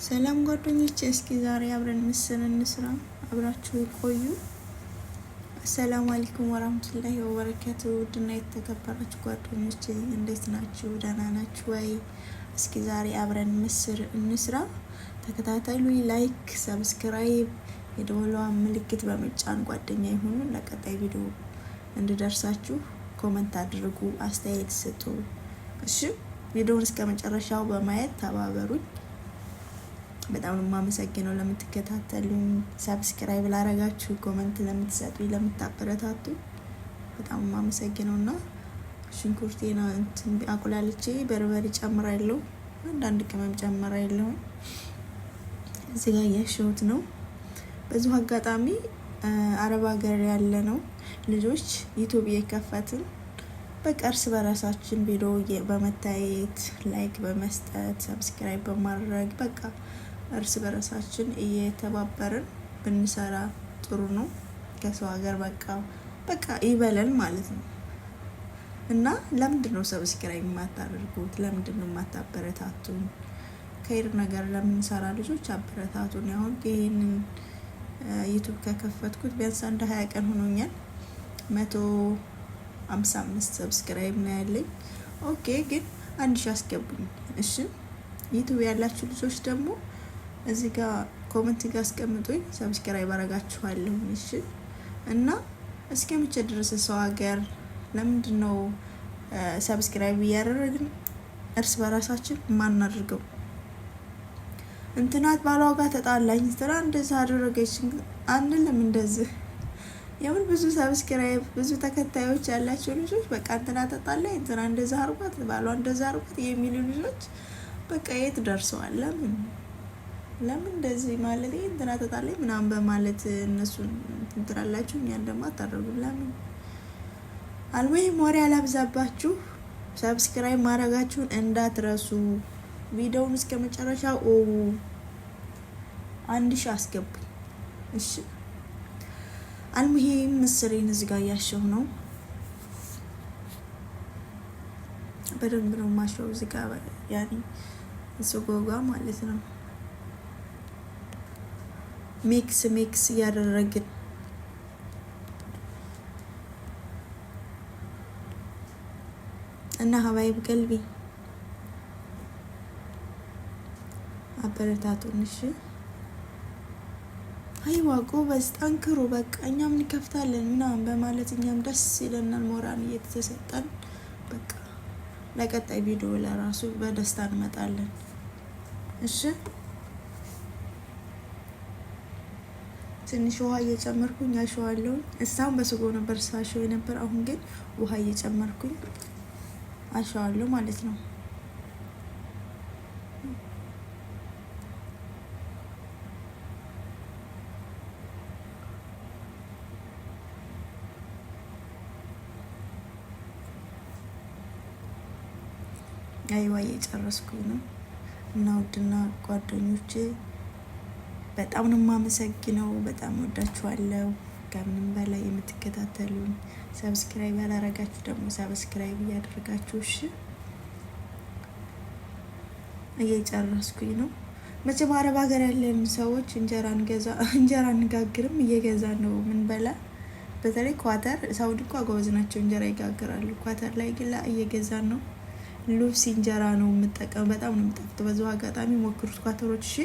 ሰላም ጓደኞቼ፣ እስኪ ዛሬ አብረን ምስር እንስራ። አብራችሁ ቆዩ። السلام عليكم ورحمة الله وبركاته። ውድና የተከበራችሁ ጓደኞቼ እንዴት ናችሁ? ደህና ናችሁ ወይ? እስኪ ዛሬ አብረን ምስር እንስራ። ተከታተሉ። Like፣ subscribe፣ የደወሏን ምልክት በመጫን ጓደኛ ይሁኑ። ለቀጣይ ቪዲዮ እንድደርሳችሁ comment አድርጉ፣ አስተያየት ስጡ። እሺ ቪዲዮውን እስከ መጨረሻው በማየት ተባበሩኝ። በጣም ነው የማመሰግነው ለምትከታተሉኝ፣ subscribe ላረጋችሁ፣ comment ለምትሰጡኝ፣ ለምታበረታቱ በጣም የማመሰግነው እና ሽንኩርቴን እንትን አቁላልቼ በርበሬ ጨምራለሁ፣ አንዳንድ ቅመም ጨምራለሁ። እዚህ ጋር እያሸሁት ነው። በዚሁ አጋጣሚ አረብ ሀገር ያለ ነው ልጆች YouTube እየከፈትን በቃ እርስ በራሳችን ቪዲዮ በመታየት like በመስጠት subscribe በማድረግ በቃ እርስ በራሳችን እየተባበርን ብንሰራ ጥሩ ነው። ከሰው ሀገር በቃ በቃ ይበለን ማለት ነው። እና ለምንድን ነው subscribe የማታደርጉት? ለምንድን ነው የማታበረታቱን? خير ነገር ለምንሰራ ልጆች አበረታቱን። አሁን ይህንን YouTube ከከፈትኩት ቢያንስ አንድ 20 ቀን ሆኖኛል። 155 subscribe ነው ያለኝ። Okay ግን 1000 አስገቡኝ። እሺ YouTube ያላችሁ ልጆች ደግሞ እዚህ ጋር comment ጋር አስቀምጡኝ፣ subscribe አረጋችኋለሁ። እሺ እና እስከ መቼ ድረስ ሰው ሀገር ለምንድን ነው subscribe እያደረግን እርስ በራሳችን ማናደርገው? እንትናት ባሏ ጋር ተጣላኝ፣ እንትና እንደዚህ አደረገች አንልም። እንደዚህ የምን ብዙ subscribe ብዙ ተከታዮች ያላቸው ልጆች በቃ እንትና ተጣላኝ፣ እንትና እንደዛ አርጓት፣ ባሏ እንደዛ አርጓት የሚሉ ልጆች በቃ የት ደርሰዋል? ለምን ለምን እንደዚህ ማለት እንትና ተጣላኝ ምናምን በማለት እነሱን እንትን ትላላችሁ፣ እኛን ደግሞ አታደርጉም። ለምን? المهم ወሬ አላብዛባችሁ። Subscribe ማድረጋችሁን እንዳትረሱ። ቪዲዮውን እስከ መጨረሻው 1000 አስገቡኝ። እሺ المهم ምስሬን እዚህ ጋር እያሸሁ ነው። በደንብ ነው ማሸው እዚህ ጋር ያኔ ስጎጓ ማለት ነው። Mix mix እያደረግን እና حبايب قلبي አበረታቱን። እሺ أيوه ጎበዝ፣ ጠንክሩ፣ በቃ እኛም እንከፍታለን ምናምን በማለት እኛም ደስ ይለናል፣ ሞራል እየተሰጠን በቃ ለቀጣይ ቪዲዮ ለራሱ በደስታ እንመጣለን። እሺ ትንሽ ውሃ እየጨመርኩኝ አሸዋለሁ። እስካሁን በስጎ ነበር ሳሸው የነበር፣ አሁን ግን ውሃ እየጨመርኩኝ አሸዋለሁ ማለት ነው። أيوه እየጨረስኩኝ ነው እና ውድና ጓደኞቼ በጣም ነው የማመሰግነው። በጣም ወዳችኋለሁ። ከምንም በላይ የምትከታተሉኝ subscribe ያላረጋችሁ ደግሞ subscribe እያደረጋችሁ እሺ። እየጨረስኩኝ ነው። መቼም አረብ ሀገር ያለን ሰዎች እንጀራ እንገዛ እንጀራ እንጋግርም እየገዛ ነው ምንበላ። በተለይ ኳተር፣ ሳውዲ እንኳ ጎበዝ ናቸው እንጀራ ይጋግራሉ። ኳተር ላይ ግን እየገዛን ነው። ሉሲ እንጀራ ነው የምጠቀም። በጣም ነው የምጠፍተው። በዚሁ አጋጣሚ ሞክሩት ኳተሮች እሺ።